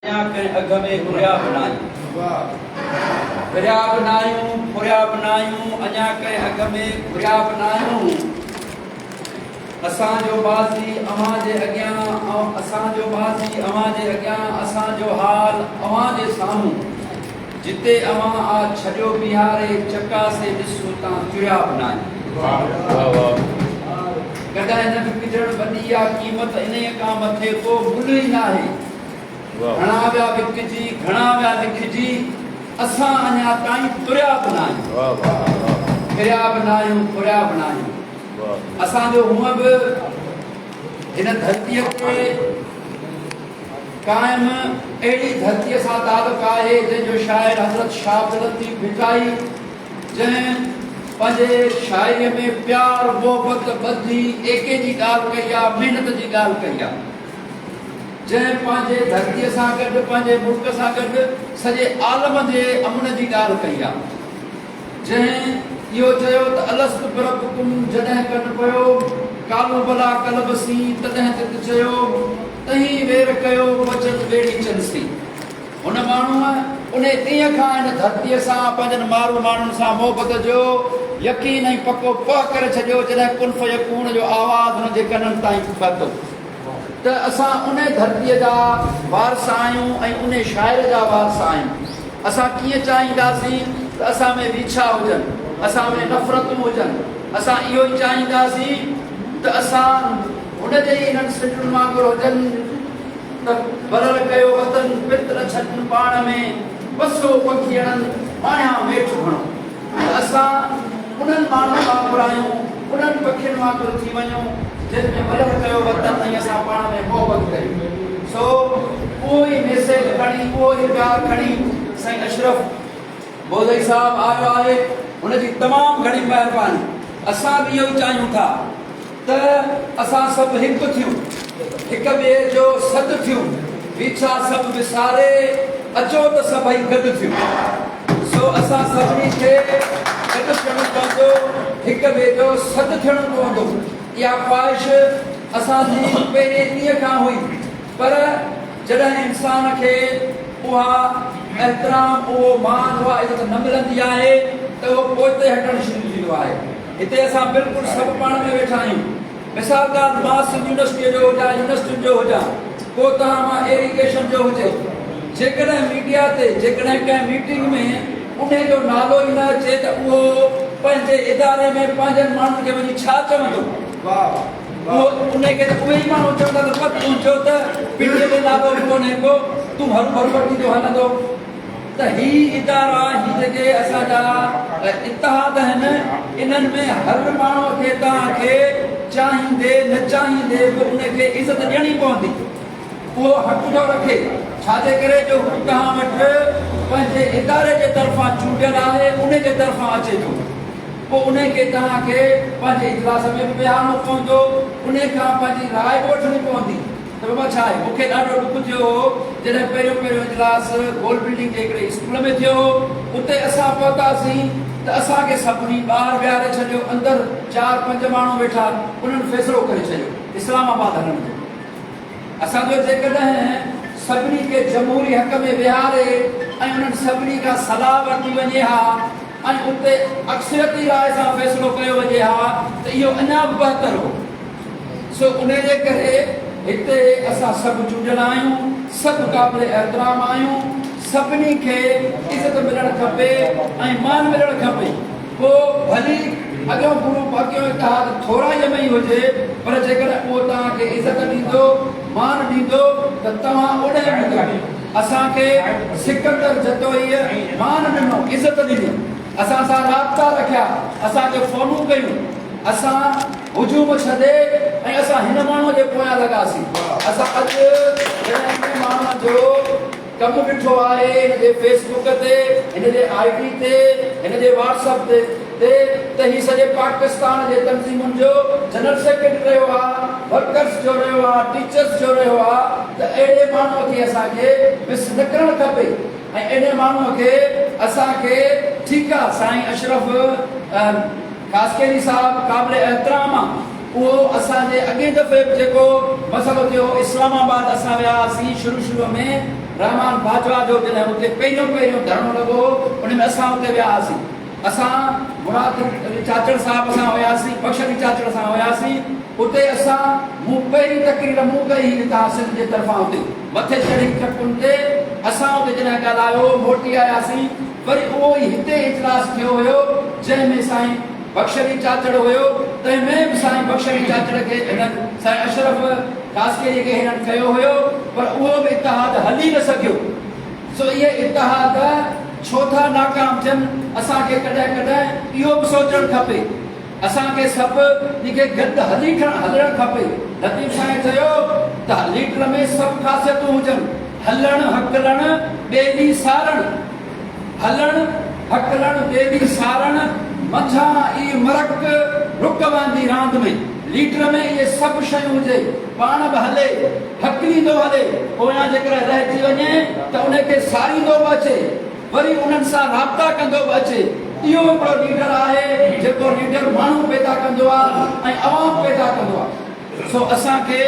اڃا ڪنهن اگهه ۾ گهريا به ناهيون. گهريا به ناهيون، ڦريا به ناهيون، اڃا ڪنهن اگهه ۾ گهريا به ناهيون. اسان جو ماضي اوهان جي اڳيان، اسان جو ماضي اوهان جي اڳيان، اسان جو حال اوهان جي سامهون. جتي اوهان آ ڇڏيو بيهاري، چڪاسي ڏس اتان چريا به ناهيون. ڪڏهن نه وڪجڻ وڏي آ قيمت، انهيء کان مٿي ڪو ملهه ئي ناهي. گهڻا ويا وڪجي، گهڻا ويا لکجي، اسان اڃا تائين تريا به ناهيون. ڦريا به ناهيون، ڦريا به ناهيون. اسان جو هونء به هن ڌرتيء تي قائم اهڙي ڌرتيء سان تعلق آهي، جنهن جو شاعر حضرت شاهه عبداللطيف ڀٽائي جنهن پنهنجي شاعريء ۾ پيار، محبت، ٻڌي، ايڪي جي ڳالهه ڪئي آ، محنت جي ڳالهه ڪئي آ. جنهن پنهنجي ڌرتيء سان گڏ پنهنجي ملڪ سان گڏ سڄي عالم جي امن جي ڳالهه ڪئي آ. جنهن اهو چيو ته الست بربڪم جڏهن ڪن پيو قالوا بلا قلب سين تڏهن تت چيو تهين وير ڪيو وچن ويڙهيچن سين. هن ماڻهوء انهي ڏينهن کان هن ڌرتيء سان پنهنجن مارو ماڻهن سان محبت جو يقين ۽ پڪو پهه ڪري ڇڏيو جڏهن ڪن فيڪون جو آواز هن جي ڪنن تائين پهتو. ته اسان انهي ڌرتيء جا وارث آهيون ۽ انهي شاعر جا وارث آهيون. اسان ڪيئن چاهينداسين ته اسان ۾ ويڇا هجن، اسان ۾ نفرتون هجن. اسان اهو ئي چاهينداسين ته اسان هن جي ئي انهن سٽن وانگر هجن ته ولر ڪيو وطن پرت نه ڇڏن پاڻ ۾، پسو پکيئڙن ماڻيان ميٺ گهڻو. ته اسان انهن ماڻهن وانگر آهيون، انهن پکين وانگر ٿي وڃون، جن ۾ ولر ڪيو وطن ۽ اسان پاڻ ۾ محبت ڪريون. سو اهو ئي ميسيج کڻي، اهو ئي پيار کڻي سائين اشرف بوزئي صاحب آيو آهي، هن جي تمام گهڻي مهرباني. اسان به اهو ئي چاهيون ٿا. ته اسان سڀ هڪ ٿيون، هڪ ٻئي جو سڏ ٿيون، ويڇا سڀ وساري، اچو ته سڀئي گڏ ٿيون. سو اسان سڀني کي گڏ ٿيڻو پوندو، هڪ ٻئي جو سڏ ٿيڻو پوندو. اها خواهش اسان جي پهرين ڏينهن کان هئي، پر جڏهن انسان کي اها احترام، اهو مان، اها عزت نه ملندي آهي ته اهو پوئتي هٽڻ شروع ٿيندو آهي. هتي اسان بلڪل سڀ پاڻ ۾ ويٺا آهيون. مثال ڳالهه مان سنڌ يونيورسٽيء جو هجان، يونيورسٽين جو هجان، ڪو توهان مان ايريگيشن جو هجي، جيڪڏهن ميڊيا تي جيڪڏهن ڪنهن ميٽنگ ۾ انهي جو نالو ئي نه اچي ته اهو پنهنجي اداري ۾ پنهنجن ماڻهن کي وڃي ڇا چوندو؟ اهو انهي کي ته اهي ئي ماڻهو چوندا ته پر تنهنجو ته پنڊيء ۾ نالو به ڪونهي ڪو، تون هروڀرو وٺي ٿو هلندو. ته هي ادارا هي جيڪي اسان جا اتحاد آهن انهن ۾ هر ماڻهو کي توهان کي چاهيندي نه چاهيندي به ان کي عزت ڏيڻي پوندي اهو حق ٿو رکي ڇا جي ڪري جو هو توهان وٽ پنهنجي اداري جي طرفان چونڊيل آهي ان جي طرفان اچي ٿو پوء ان کي توهان کي پنهنجي اجلاس ۾ به ويهارڻو پوندو ان کان پنهنجي راء به وٺڻي پوندي. ته بابا ڇا آهي؟ مون کي ڏاڍو ڏک ٿيو هو، جڏهن پهريون پهريون اجلاس گول بلڊنگ جي هڪڙي اسڪول ۾ ٿيو هو، اتي اسان پهتاسين ته اسان کي سڀني ٻاهر ويهاري ڇڏيو، اندر چار پنج ماڻهو ويٺا، انهن فيصلو ڪري ڇڏيو اسلام آباد هلڻ جو. اسان جو جيڪڏهن سڀني کي جمهوري حق ۾ ويهاري ۽ انهن سڀني کان صلاح ورتي وڃي ها ۽ اتي اڪثريتي راء سان فيصلو ڪيو وڃي ها ته اهو اڃا به بهتر هو. سو انهي جي ڪري هتي اسان سڀ چونڊيل آهيون، سڀ قابل احترام آهيون، سڀني کي عزت ملڻ کپي ۽ مان ملڻ کپي، پوء ڀلي اڳيون گروپ اڳيون اتحاد ٿورائيء ۾ ئي هجي پر جيڪڏهن اهو توهان کي عزت ڏيندو، مان ڏيندو ته توهان اوڏانهن ويندو. اسان کي سڪندر جتوئيء مان ڏنو، عزت ڏني، اسان سان رابطا رکيا، اسان کي فونون ڪيون، اسان هجوم ڇڏي ۽ اسان هن ماڻهوء جي پويان لڳاسين. اسان اڄ جڏهن هن ماڻهوء جو ڪم ڏٺو آهي، هن جي فيس بڪ تي، هن جي I D تي، هن جي واٽس اپ تي ته هي سڄي پاڪستان جي تنظيمن جو جنرل سيڪريٽري رهيو آ، ورڪرز جو رهيو آ، ٽيچرز جو رهيو آ ته اهڙي ماڻهوء کي اسان کي مس نه ڪرڻ کپي ۽ اهڙي ماڻهوء کي اسان کي ٺيڪ آ سائين اشرف خاصخيلي صاحب قابل احترام آ اهو اسان جي اڳئين دفعي به جيڪو مسئلو ٿيو هو اسلام آباد اسان ويا هئاسين شروع شروع ۾ رحمان باجوا جو جڏهن اتي پهريون پهريون ڌرڻو لڳو هو ان ۾ اسان اتي ويا هئاسين. اسان مراد علي چاچڙ صاحب سان هياسين، بخش علي چاچڙ سان هياسين، اتي اسان مون پهرين تقرير مون ڪئي هئي اتان سنڌ جي طرفان اتي مٿي چڙهي ٽرڪن تي اسان اتي جڏهن ڳالهايو هو موٽي آياسين وري اهو ئي هتي اجلاس ٿيو هيو جنهن ۾ سائين بخش علي چاچڙ هيو تنهن ۾ به سائين بخش علي چاچڙ کي هنن سائين اشرف خاصخيلي کي هنن کنيو هيو پر اهو به اتحاد هلي نه سگهيو. سو اهي اتحاد ڇو ٿا ناڪام ٿين، اسان کي ڪڏهن ڪڏهن اهو به سوچڻ کپي. اسان کي سڀ ني کي گڏ هلي هلڻ کپي. لطيف سائين چيو ته ليڊر ۾ سڀ خاصيتون هجن، هلڻ، هڪلڻ، ٻيلي سارڻ. هلڻ، هڪلڻ، ٻيلي سارڻ، منجهان ئي مرڪ، رڪ وهندي راند ۾. ليڊر ۾ اهي سڀ شيون هجي، پاڻ به هلي. هڪليندو هلي، پويان جيڪڏهن رهجي وڃي ته انهي کي ساريندو به اچي، وري انهن سان رابطا ڪندو به اچي. اهو هڪڙو ليڊر آهي، جيڪو ليڊر ماڻهو پيدا ڪندو آهي ۽ عوام پيدا ڪندو آهي. سو اسان کي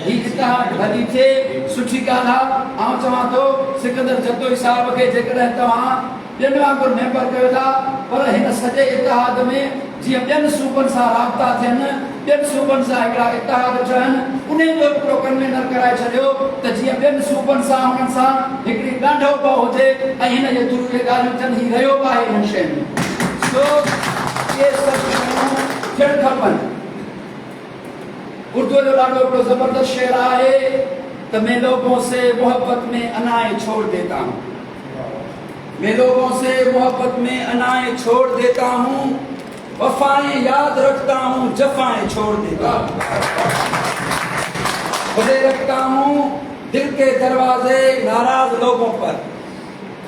هي اتحاد ڀلي ٿئي، سٺي ڳالهه آهي. آئون چوان ٿو سڪندر جتوئي صاحب کي جيڪڏهن توهان ٻين وانگر ميمبر ڪيو ٿا پر هن سڄي اتحاد ۾ جيئن ٻين صوبن سان رابطا ٿين، ٻين صوبن سان هڪڙا اتحاد ٺهن، انهي جو به هڪڙو ڪنوينر ڪرائي ڇڏيو ته جيئن ٻين صوبن سان انهن سان هڪڙي ڳانڍو به هجي ۽ هن جي ٿرو اهي ڳالهيون ٿين، هي رهيو به آهي انهن شين ۾ سو اهي سڀ شيون ٿيڻ کپن. اردوء جو ڏاڍو هڪڙو زبردست شعر آهي ته مين لوگون سي محبت ۾ انائين ڇوڙ ديتا هون. مين لوگون سي محبت مين انائين ڇوڙ ديتا هون وفائين ياد رکتا هون جفائين ڇوڙ ديتا هون کلي رکتا هون دل ڪي دروازي ناراض لوگون پر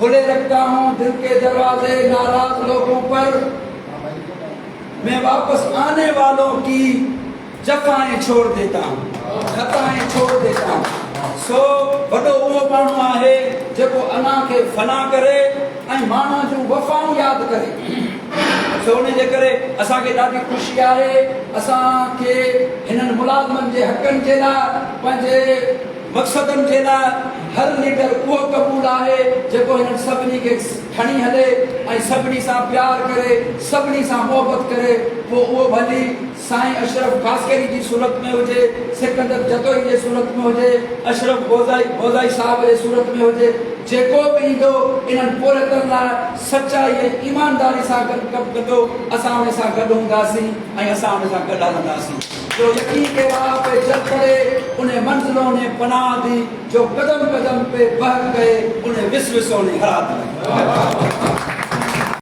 کلي رکتا هون دل ڪي دروازي ناراض لوگون پر مين واپس آني والون ڪي جفائين ڇوڙ ديتا هون، خطائين ڇوڙ ديتا هون. سو وڏو اهو ماڻهو آهي جيڪو انا کي فنا ڪري ۽ ماڻهوء جون وفائون ياد ڪري. سو ان جي ڪري اسان کي ڏاڍي خوشي آهي. اسان کي هنن ملازمن جي حقن جي لاء پنهنجي مقصدن جي لاء هر ليڊر اهو قبول آهي جيڪو هنن سڀني کي کڻي هلي ۽ سڀني سان پيار ڪري، سڀني سان محبت ڪري، پوء اهو ڀلي سائين اشرف خاصخيلي جي صورت ۾ هجي، سڪندر جتوئي جي صورت ۾ هجي، اشرف بوزائي بوزائي صاحب جي صورت ۾ هجي، جيڪو به ايندو انهن پورهيتن لاء سچائي ۽ ايمانداري سان گڏ ڪم ڪندو، اسان ان سان گڏ هونداسين ۽ اسان ان سان گڏ هلنداسين. جو يقين ڪي راهه پي چل پڙي، انهي منزلون ني پناهه the، جو قدم قدم پي بهڪ گئي، انهي وسوسون ني هرا ديا.